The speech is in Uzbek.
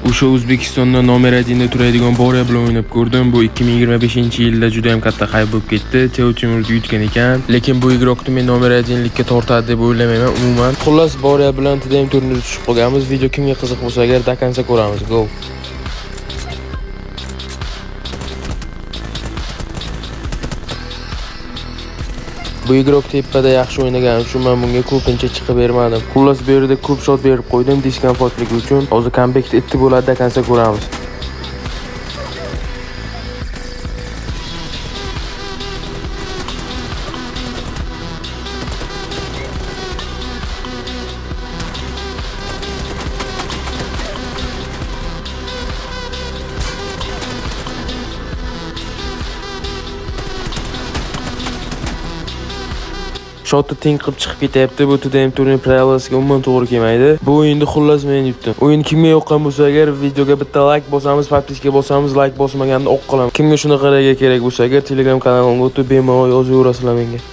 O'sha O'zbekistonda номер 1 da turadigan Boriya bilan o'ynab ko'rdim. Bu 2025-yilda juda ham katta хайп bo'lib ketdi. Teo Timurni yutgan ekan. Lekin bu игрок ni men номер 1 likka tortadi deb o'ylamayman umuman. Xullas, Boriya bilan TDM turnirida tushib qolganmiz. Video kimga qiziq bo'lsa agar, до конца ko'ramiz. Go. Bu игрок tepada yaxshi o'ynagani uchun men bunga ko'pincha chiqib bermadim. Xullas, bu yerda ko'p shot berib qo'ydim дискомфорт ligi uchun. Hozir comeback etdi bo'ladi, до конца ko'ramiz. Shotni teng qilib chiqib ketyapti. Bu TDM turnir правила siga umuman to'g'ri kelmaydi. Bu o'yinni xullas men yutdim. O'yin kimga yoqqan bo'lsa agar, videoga bitta like bosamiz, подписка bosamiz, like bosmaganni oq qilaman. Kimga shunaqa kerak bo'lsa agar, Telegram kanalimga o'tib bemalol yozaverasizlar menga.